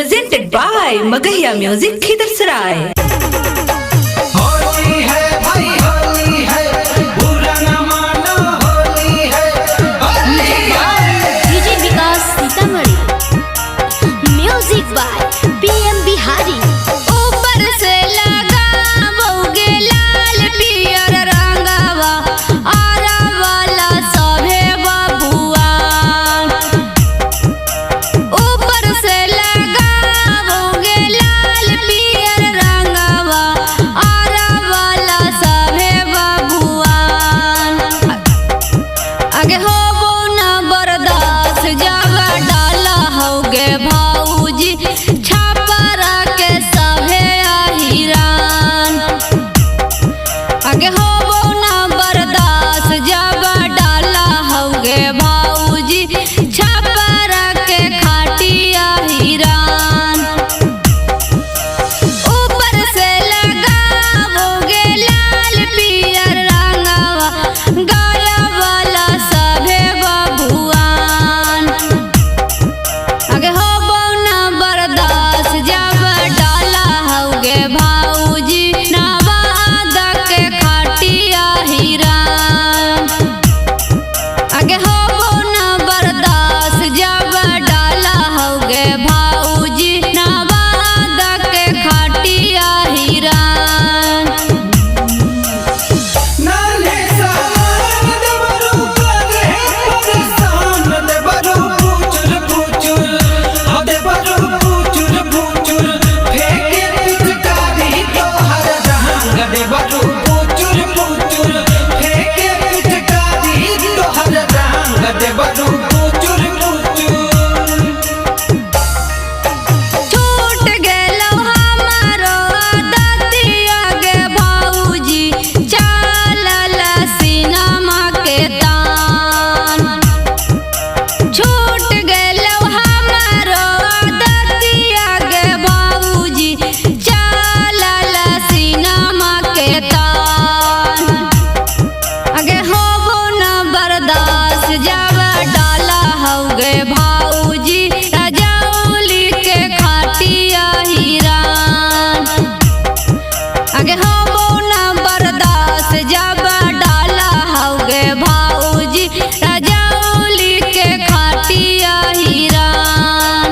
Presented by Magahiya music Khidarsarai. Holi है भाई होली है, बुरा न मानो होली है, होली है। DJ Vikas Sitamarhi. Music by PM Bihari. ऊपर से लगावोगे लाल पियर रंगवा, आरा वाला सभे बबुआ। ऊपर से लगावोगे लाल पियर रंगवा, आरा वाला सभे बबुआ। आगे होबो ना बर्दाश्त जावा डाला होगे भाऊजी, छापरा के सभे अहिरान। आगे होबो ना बर्दाश्त जावा डाला होगे भाऊजी, छापरा के खाटिया हिरान। ऊपर से लगावोगे लाल पियर रंगवा, गाया वाला सभे बबुआन। आगे होबो ना बर्दाश्त जब डाला होगे भाऊजी, नवादा के खाटिया हिरान। आगे होबो ना बर्दाश्त जब डाला होगे भाऊजी, नवादा के खाटिया हिरान। नान्हे सामान देवरू करे परेशान, देवरू पुचुर पुचुर, हो देवरू पुचुर पुचुर, फेंके पिचकारी तोहर रंग, देवरू पुचुर पुचुर, फेंके पिचकारी तोहर रंग, देवरू पुचुर पुचुर। छूट गेलो हमारो आदतिया गे भाऊजी, चलल सिनेमा के तान। छूट गेलो हमारो आदतिया गे भाऊजी, चलल सिनेमा के तान। आगे होबो ना बर्दाश्त जब डाला होगे भाऊजी, रजौली के खाटिया हिरान। आगे होबो ना बर्दाश्त जब डाला होगे भाऊजी, रजौली के खाटिया हिरान।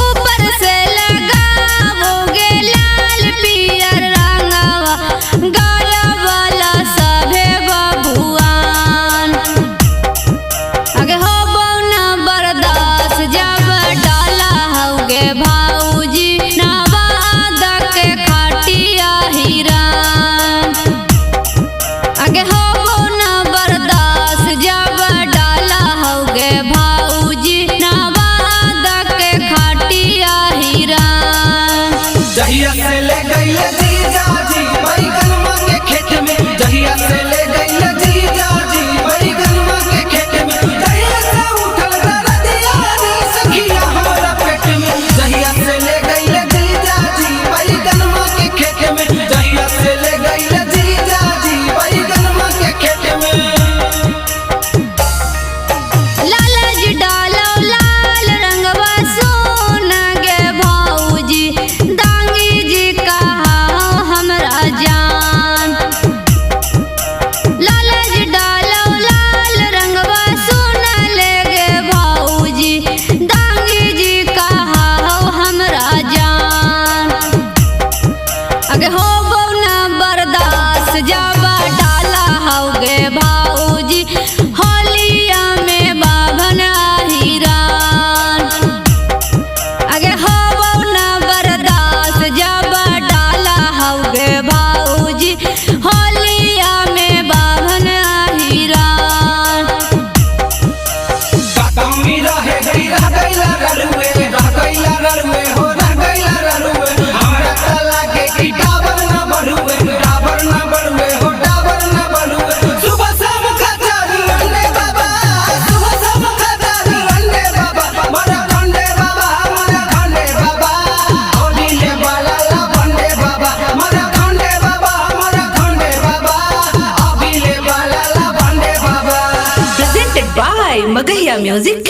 ऊपर से लगावोगे लाल पियर रंगवा, गाया वाला सभे बबुआन। आगे होबो ना बर्दाश्त जब डाला होगे भाऊजी, नवादा के खाटिया हिरान। आगे होबो ना बर्दाश्त जब डाला होगे भाऊजी, नवादा के खाटिया हिरान। जहिया से ले गईले जीजा जी बैगनमा के खेत में, जहिया से ले गईले जीजा जी बैगनमा के खेत में, जहिया से उठल दरदिया रे सखिया हमरा पेट में, जहिया से ले गईले जीजा जी बैगनमा के खेत में, जहिया से ले गईले जीजा जी बैगनमा के खेत में। लालज डालो लाल रंगवा सोना गे भाऊजी, दांगी जी कहा हमरा जान। लालज डालो लाल रंगवा सोना ले गे भाऊजी, दांगी जी कहा हमरा जान। आगे होबो ना बर्दाश्त जब डाला होगे भाऊजी, होलिया में बाभन अहिरान। आगे होबो ना बर्दाश्त जब डाला होगे भाऊजी, होलिया में बाभन अहिरान। कमी रहे गई रह गईला ररुए, रह गईला ररुए हो रह गईला ररुए, हमरा त लागे कि टावर ना बढ़ुए, टावर ना बढ़ुए हो टावर ना बढ़ुए। सुबह शाम खचारी अंडे बाबा, सुबह शाम खचारी अंडे बाबा, मोरा खंडे बाबा, मोरा खंडे बाबा, होली ले बाला ला बंडे बाबा, मोरा खंडे बाबा, मोरा खंडे बाबा, अभी ले बाला ला बंडे बाबा। Presented by Magahiya music.